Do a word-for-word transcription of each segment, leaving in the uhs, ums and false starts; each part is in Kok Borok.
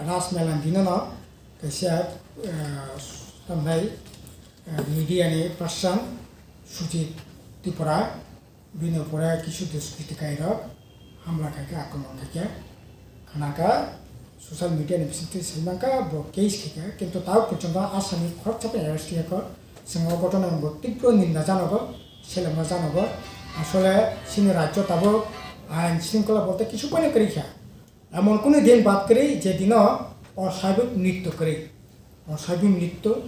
Last mela dino no kaisa, eh, tamnai, eh, media ni person Sujit Tripura, bini upore kisu duskritikairok hamla khaikha, akromon khaikha, khanakha, social media ni bisingtwi saimankha, bo case khaikha, kintu tabuk porjonto asami khoroksa bai arrest khaiya kho, chwng o ghotona bo tibro ninda janogo, selemna janogo, asole chini rajyo tabuk ain shringkhola bolte kisu poino kwrwi kha. Emon kunu din bad kwrwi je dino osabik nritto kwrwi. Osabik nritto,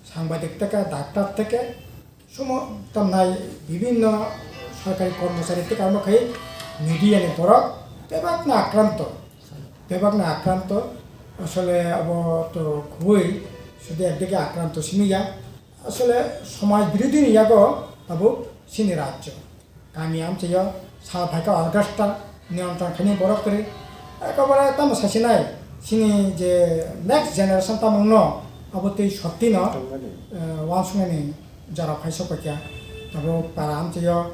sangbadik theke, daktar theke, sumo tamnai bibinno sorkari kormochari theke amo khai media ni borok bebakno akranto. Bebakno akranto. Asole abo to khubui sudu ekdike akranto simi ya. Asole somaj birodhi ni yago tabuk chini rajyo. Kami amchaio sal phaikha August ta niyom tang khani borok kwrwi. Ekobare tamo sasinai chini je next generation tamungno abo tei sottino, eh, wansuknani jora phaisok paikha. Abo para amchaio,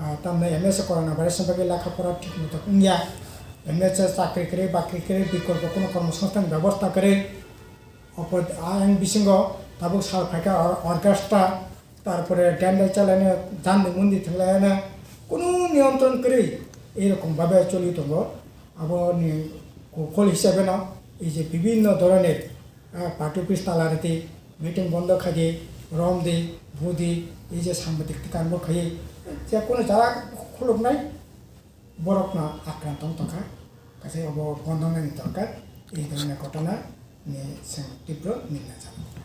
ah, tamno M S A corona virus ni bagwi lekha pora thik moto wngya. M S A chakri kwrwi, bakri kwrwi, bikolpo kuno kormosongsthan bebosta kwrwi. Opo ayang bisingo tabuk sal phaikha or-, orchestra, tarpore dandai chalaino, jandi mundi thwnglaino, kunu niyantron kwrwi, erokom babe choli tongo. Aboni kokol hisabe no, ei je bibinno dhoroner, ah, party office tala rwdi, meeting bondo khaidi, romdi, budi, ei je sangbadik tikan bo khaiwi, je kunu jara khuluknai, borokno akranto wng tongkha, kaisa obo bondongnani dorkar, ei dhoroner ghotona ni chwng tibro ninda jano.